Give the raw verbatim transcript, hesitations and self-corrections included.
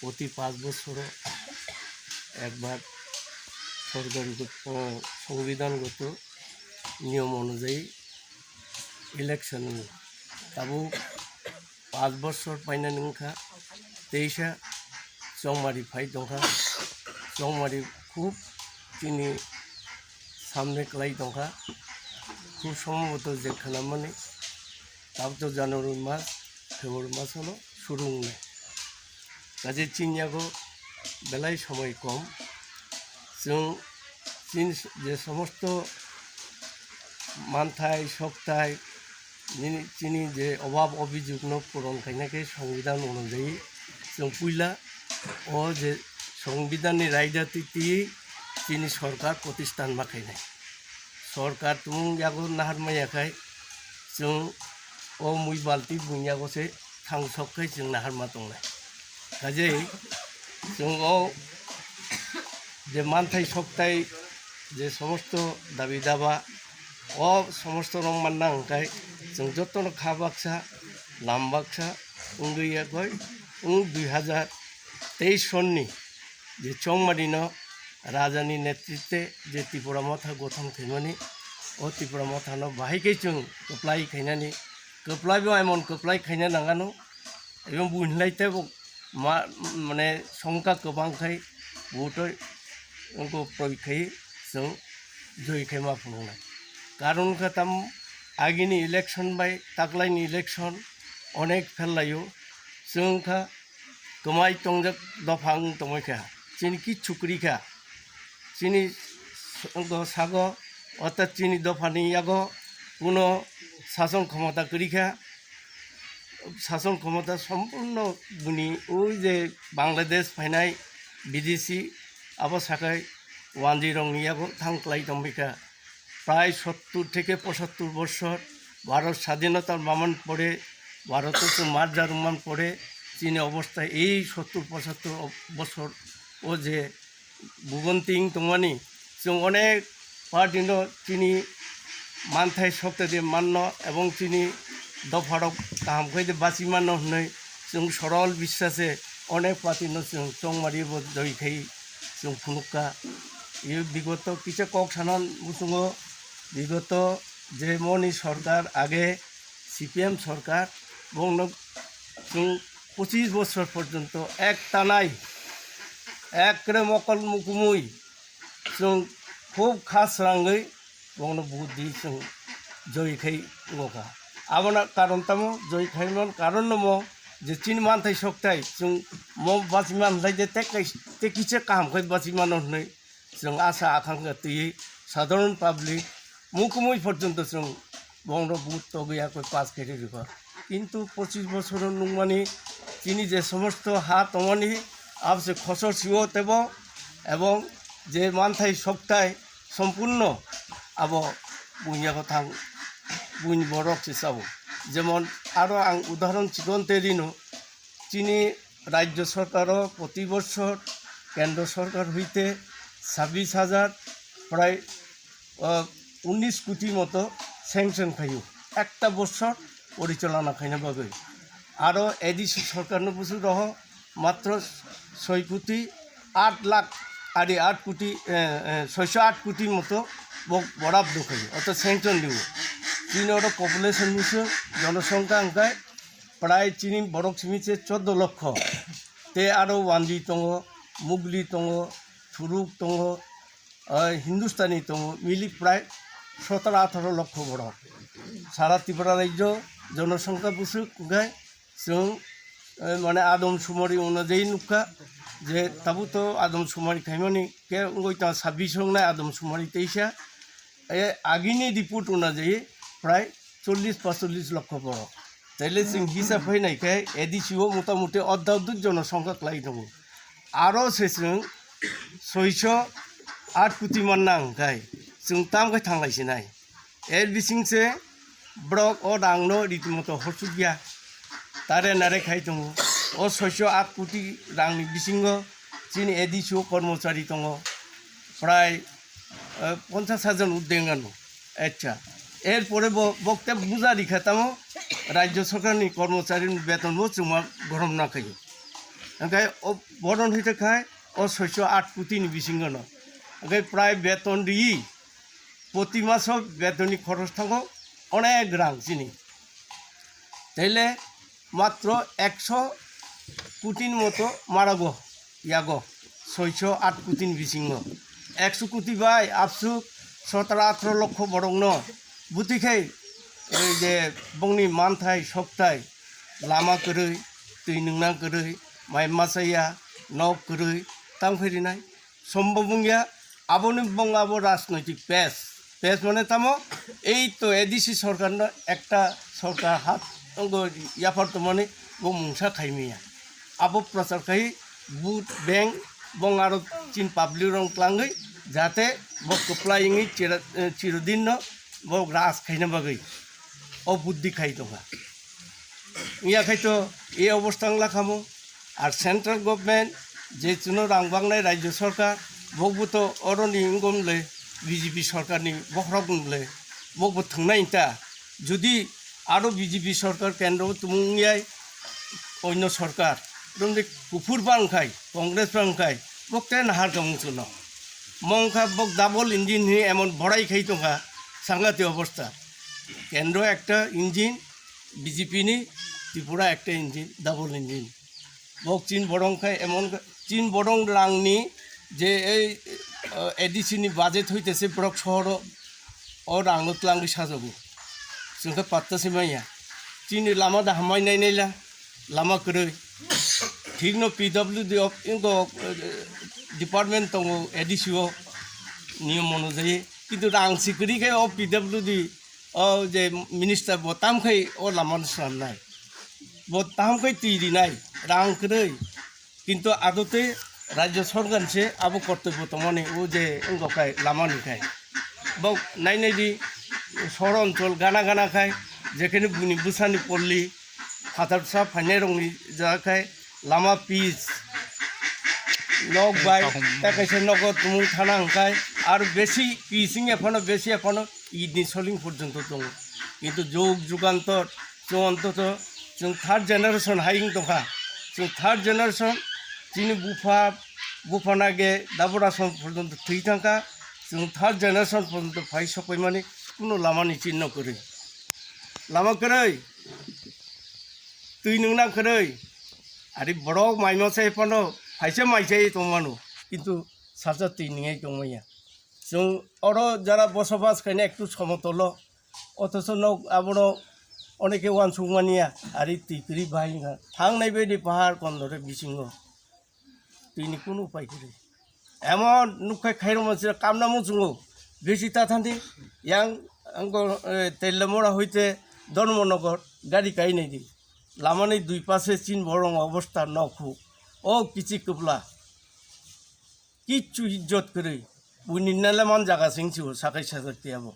Proti panch bochoro ekbar sorkarigot, eh, songbidhangoto niyom onujayi election wngo. Tabuk panch bochor painani wngkha, teisa chongmari phai tongkha, chongmari khub chini samne kwlai tongkha, khub somboto je khnamani tabuk to January mas, February mas ono suru wngnai. Kaje chini yago belai somoi kom. Chwng chini je somosto manthai, sokthai, nini, chini je obab obijugno puron khaina khe songbidhan onujayi chwng puila o je songbidhanni raida twi twi chini sorkar protisthan ma khainai. Sorkar tumung yago nahar maya khai chwng o mui balti buin yago se thang sok khai chwng nahar ma tongnai. Kajei chwng o je manthai sokthai je somosto dabi daba o somosto rok manna hwnkhe chwng jotono kha baksa lam baksa wngwi yakhoi wng dui hazar teis sonni je chongmarino rajani netritwe je Tipra Motha gothon khaimani, o Tipra Mothano bahai khe chwng kwplai khainani, kwplaibo emon kwplai khaina nangano, ebong buhinlai tebo ma, mane songkha kwbang khai butoi wngkha proi khai chwng joi khai ma phunuknai. Karon kha tam agini election bai taklaini election onek phellaio, chwng kha kwmai tongjak dopha wng tongwi kha, chini kichu kwrwi kha, chini s-, sago orthat chini dophani yago kuno sason khomota kwrwi kha, sason khomota sompurno buni oi je Bangladesh phainai bidesi abo sakai wanjwi rokni yago thang kwlai tongwi kha. Prai sottur theke pochattur bochor Bharat sadhinota maman pore, Bharat o chwng marja rwman pore, chini obostha ei sottur pochattur bochor o je bubonti wng tongmani, chwng onek party no chini manthai sokta de manno ebong chini dopharok kaham khai de bachi manno hwnwi chwng sorol biswase onek party no chwng chongmari bo joi khai chwng phunukha. Bigoto kisa kok sana muchungo, bigoto je moni sorkar age C P M sorkar, bongno chwng pochis bochor porjonto ek tanai, ekkere mokol mukumui chwng khub kha srangwi bongno vote di chwng joi khai wngkha. Abono karon tamo joi khaimani karon no mo je chini manthai sokthai chwng mo bachi man lai je tei kisa kaham khai bachi mano hwnwi chwng asa akhangkha twiwi sadharon public mukumui porjonto chwng bongno vote togwi yakoi pass khe rikha. Kintu pochis bochoro nungmani chini je somosto ha tongmani abo se khosor siwo tebo ebong je manthai sokthai sompurno abo buini yago thang buini borok se chao. Jemon aro ang udahoron chikon tei rino chini rajyo sorkaro proti bochor kendro sorkar hoite sabbish hajar prai, ah, unnish koti moto sanction khaio ekta bochor porichalona khaina bagwi. Aro A D C sorkarno busu roho matro soi koti at lakh ari at koti, eh, eh, soiso at koti moto bo borabdo khaio, oto sanction dibo. Chini oro population busu jonosongkha hwnkhe prai chini borok simi se chordo lokho. Tei aro wanjwi tongo, mugli tongo, thuruk tongo, ah, Hindustani tongo, mili prai sotoro atharo lokho borok. Sara Tripura rajyo jonosongkha bwswk hwnkhe chwng, eh, mane adam sumari onujai nukha je tabuk to adam sumari khaimani khe wngwi tong sabbish wngnai adam sumari teisa. E, agini report onujai prai chollish pachchollish lokho borok. Taile chwng hisab khainai khe A D C o motamuti ordha ordhek jonosongkha kwlai tongo. Aro se chwng soiso at koti manna hwnkhe chwng tam khe thanglai sinai. Er bising se borok o rangno ritimoto horsukya. Tare nare khai tongo. O soiso at koti rangni bisingo chini A D C o kormochari tongo. Prai eh, ponchas hajar urdhwe wngano. Acha. Erpore bo, bokte buja rikha tamo rajyo sorkarni kormocharini betonbo chwngma gorom nakhaio. Hwnkhe o boron hwite khai o soicho aat koti ni bisingo no. Hwnkhe prai beton riwi, proti maso betonni khoros thango onek rang chini. Taile matro ekso koti ni moto marago yago, soicho aat koti ni bisingo. Ekso koti bai absuk sotoro atro lokho borokno bwtwi khai ei je bongni manthai sokthai, lama kwrwi, twi nungna kwrwi, mai masa ya, nok kwrwi, tang phai rinai. Sombo wngya, aboni bong abo rajnoitik pes. Pes mane tamo, ei to A D C sorkarno ekta sorkar hat wngwi yaphar tongmani bo mungsa khaimaya. Abo prochar khai vote bank bong aro chin public rok tlangwi jate bo kwplai wngwi chira-, eh, chirodinno bo raj khaina bagwi o buddhi khai tongkha. Wngya khai to ei obostha wngla khamo. Ar central government je chwngno rang bangnai rajyo sorkar, bokbo to oroni wngom le B J P sorkarni bokhorok wng le, bokbo thwngnai ta. Jodi aro B J P sorkar kendro tumung yai onno sorkar, romde kuphur bang khai, Congress bang khai, bok te nahar kamung chwngno. Mongkha bok double engine hi emon borai khai tongkha, sangati obostha. Kendro ekta engine, B J P ni Tripura ekta engine, double engine. Bok chin borong khai emon kha-, chin borong rangni je ei, eh, A D C ni budget hoitese borok sohoro o rangno tlangwi sajago. Chwngkhe patta se manya. Chini lama da hamai nai naila, lama kwrwi. Thikno P W D of, ingo, eh, department tongo A D C o niyom onujai. Kintu rang si kwrwi khe o P W D o je minister bo tam khai o lama no swnamnai. Bo tam khai twi rinai, rang kwrwi. Kintu adote rajyo sorkar se abo kortobyo tongmani o je wngkha khai lama ni khai. Bo nainai di sohor onchol gana gana khai jekhene buini bwsani polli phatarsa phainai rokni jaga khai lama pitch nok bai ta kaisa nogo tumung thana hwnkhe aro besi pitch wngya phano besi phano idni soling porjonto tongo. Kintu jug jugantor chwng ontoto chwng third generation hai wng tongkha. Chwng third generation chini bupha, bupha nage dabora som porjonto thwi thangkha. Chwng third generation porjonto phai sokpaimani kuno lamani chinno kwrwi. Lama kwrwi, twi nungna kwrwi. Ari borok maima sai phano phaisa maisai tongmano, kintu salsa twi nungwi tongmaya. Chwng oro jara bosobas khaina ektu somotolo, othocho nok abono oneke uansukmaniya, ari twi kwrwi bahai wngkha. Thangnai baidi pahar kondore bisingo twini kunu upai kwrwi. Emon nukkhai khairokma se kamna muchungo, bisi ta thandi yang angko, eh, Telamora hoite Dharmanagar gari kainai di. Lamani dui pase chin borong obostha nokhu. O kichi kwbla. Kichu ijjot kwrwi. Buini neleman jaga sing chu sakai sajak tiyabo.